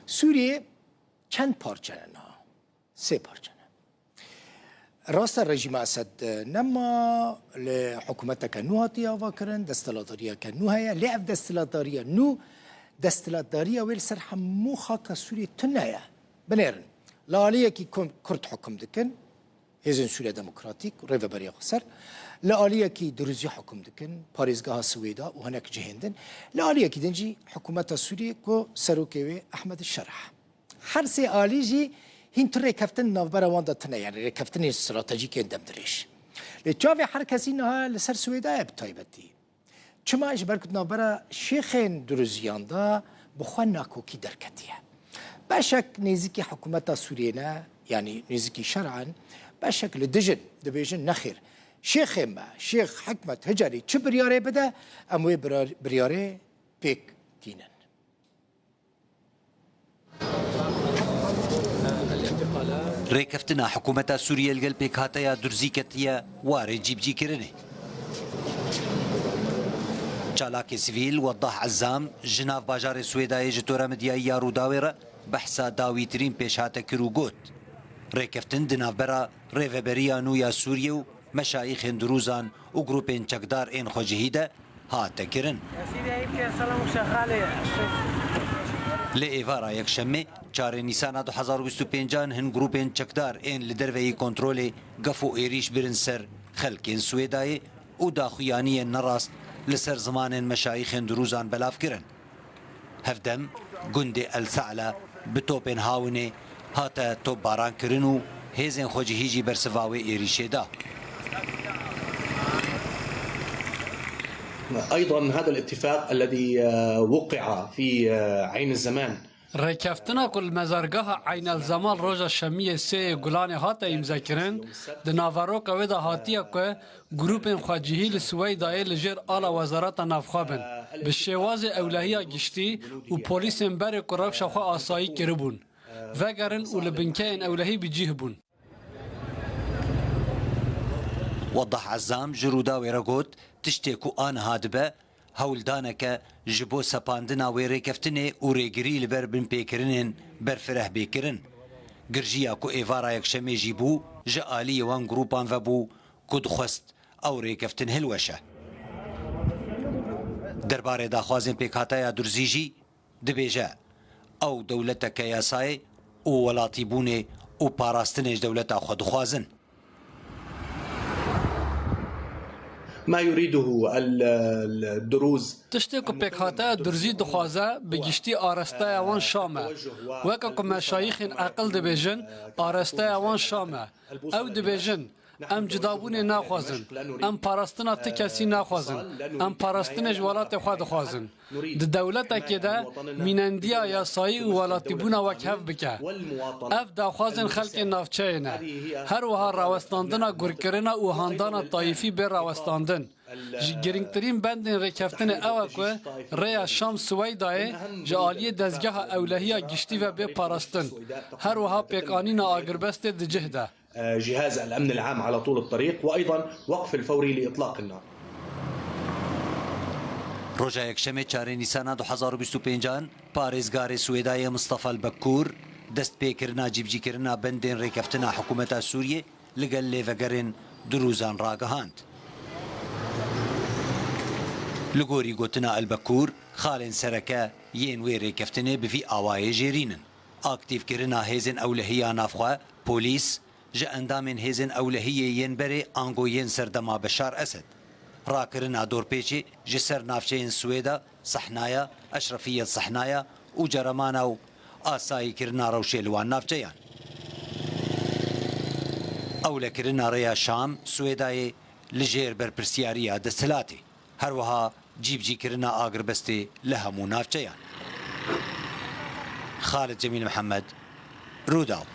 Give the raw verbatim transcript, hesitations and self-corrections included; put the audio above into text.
Sûriyê çend parçe ne niha? Sê parçe ne. Rast e, rejîma Esed nema, li hikûmeteke nû hatiye avakirin, desthilatdariyeke nû heye, lê ev desthilatdariya nû, desthilatdariya wê li ser hemû xaka Sûriyê tune ye. Binêrin, li aliyekî Kurd hikûm dikin, Hêzên Sûriya Demokratîk, Rêveberiya Xweser, li aliyekî Dirûzî hikûm dikin, parêzgeha Siwêda û hinek cihên din, li aliyekî din jî hikûmeta Sûriyê ku serokê wê Ehmed Şerh. Her sê alî jî hîn tu rêkeftin navbera wan de tune, yani rêkeftinên stratejîk ên demdirêj. Lê çavê her kesî niha li ser Swêda ye bi taybetî. Çima? Ji ber ku navbera şêxên Dirûziyan de bi xwe nakokî derketiye. Beşek nêzîkî hikûmeta Sûriyê ne, yanî nêzîkî şer'an, beşek li dijin, dibêjin nexêr. Şêxê me, Şêx Hikmet Hicerî çi biryarê bide, em wê birar-, biryarê pêk tînin. Rêkeftina hikûmeta Sûriyê li gel pêkhateya Durzî ketiye warê cîbicîkirinê. Çalakê sivîl Wedah Ezzam ji nav bajarê Swêdayê ji tora medyayî ya Rûdawê re behsa dawîtirîn pêşhate kir û got, rêkeftin di navbera Rêveberiya nû ya Sûriyê û meşayîxên Dirûzan û grûpên çekdar ên xwecihî de hate kirin. Lê êvara Yekşemê, çarê Nîsana du hezar û bîst û pêncan, hin grûpên çekdar ên li derveyî kontrolê gef û êrîş birin ser xelkên Swêdayê û daxuyaniyên nerast li ser zimanên meşayîxên Dirûzan belav kirin. Hevdem gundê El Sa'la bi topên hawinê hate topbaran kirin û hêzên xwecihî jî bersiva wê êrîşê da. أيضا هذا الاتفاق الذي آه، وقع في آه، عين الزمان. Rêkeftina ku li mezargeha Eynel Zemal roja Şemiyê sê yê Gulanê hate îmzekirin, di naveroka wê de hatiye ku grûpên xwecihî li Siweydayê li jêr ala Wezareta Navxwe bin, bi şêwazê ewlehiya giştî û polîsên berê ku rewşa xwe asayî kiribûn, vegerin û li binkeyên ewlehî bi cih bûn. Wedah Ezzam ji Rûdawê re got, tiştê ku aniha dibe, hewldaneke ji bo sepandina wê rêkeftinê û rêgirî li ber binpêkirinên berfireh bê kirin. Girjiya ku êvara Yekşemê jî bû, ji aliyê wan grûpan ve bû ku dixwest ew rêkeftin hilweşe. Derbarê daxwazên pêkhateya Durzî jî, dibêje, ew dewleteke yasayê û welatîbûnê û parastinê ji dewleta xwe dixwazin. ما يريده ال- ال- الدروز Tiştê ku pêkhateya Durzî dixwaze, bi giştî aresteya wan Şam e. Weke ku meşayîxên eqil dibêjin, aresteya wan Şam e. Ew dibêjin, Em cudabûnê naxwazin. Em parastina ti kesî naxwazin. Em parastinê ji welatê xwe dixwazin. Di dewletekê de mînendiya yasayî û welatîbûna wekhev bike. Ev daxwazên xelkên navçeyê ne. Her wiha rawestandina gurkirina û handana tayîfî bê rawestandin. Ji girîngtirîn bendên rêkeftinê ew e ku rêya Şam Siweydayê ji aliyê dezgeha ewlehiya giştî ve bê parastin. Her wiha pêkanîna agirbestê di cih de. جهاز الأمن العام على طول الطريق، وأيضا وقف الفوري لإطلاق النار. Roja Yekşemê çarê Nîsana du hezar û bîst û pêncan, parêzgarê Swêdayê Mistefa Bekûr destpêkirina cîbicîkirina bendên rêkeftina hikûmeta Sûriyê li gel lêvegerên Dirûzan ragihand. Li gorî gotina El Bekûr, xalên sereke yên wê rêkeftinê bi vî awayê jêrîn in. Aktîfkirina hêzên ewlehiya navxwe, polîs, ji endamên hêzên ewlehiyê yên berê ango yên serdema Beşar Esed. Rakirina dorpêçê ji ser navçeyên Swêda, Sehnaya, Eşrefiyet Sehnaya û Ceremana û asayîkirina rewşê li wan navçeyan. Ewlekirina rêya Şam, Swêdayê li jêr berpirsiyariya desthilatê. Her wiha cîbicîkirina agirbestê li hemû navçeyan. Xalid Cemîl Mihemed, Rûdaw.